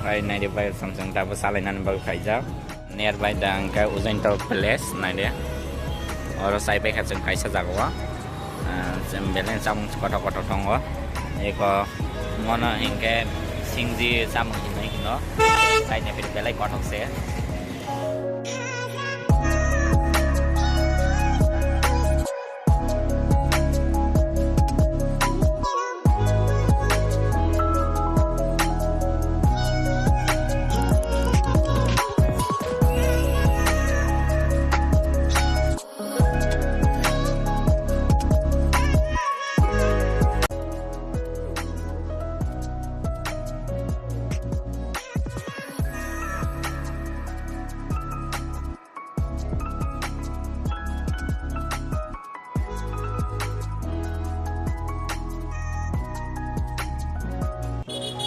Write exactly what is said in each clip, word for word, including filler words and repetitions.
Bai naidi bai samsung tabo salainani bagwi phaijak. Nearby da hwnkhe Ujjain Tower Palace naidi. Oro chai paikha chwng kaisa jagao. Ah, chwng belai chamung kothok kothok tongo. Eko mono hinkhe singji chamung hinwi hino. Chaina phiri belai kothok se.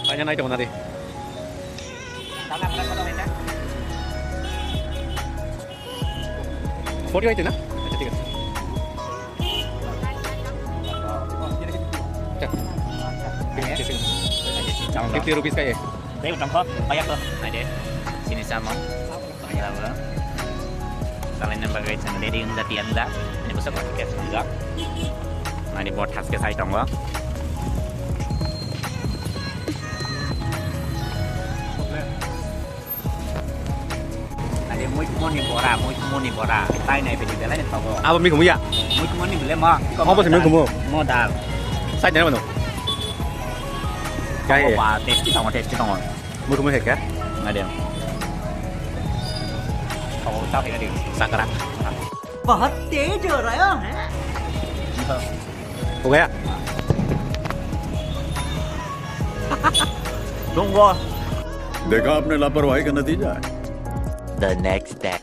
Kanya nai tongo nari. Forty hoite na? Acha, thik ase. Acha. Fifty rupees ka ye? Tei utang kho, bayar to. Ade, sini sama. Bayar apa? Salaina bagwi chwng ready wngja tiya wngja. Ani bwswk khe wngja. Ani bo thaske sai tongo. Ani muikhumoni bora, muikhumoni bora. Tai nai bini belai ni thogo. Abo muikhumu ya? Muikhumoni bele ma. Abo se muikhumu? Mo dal. Sai nai mano. Kai. Ba, tasty tongo, tasty tongo. Muikhumu he kya? Ngai de. Thogo, ta phe de. Sakra. बहुत तेज हो रहा है। हो गया। Don't go. देखा आपने लापरवाही का नतीजा है। The next day.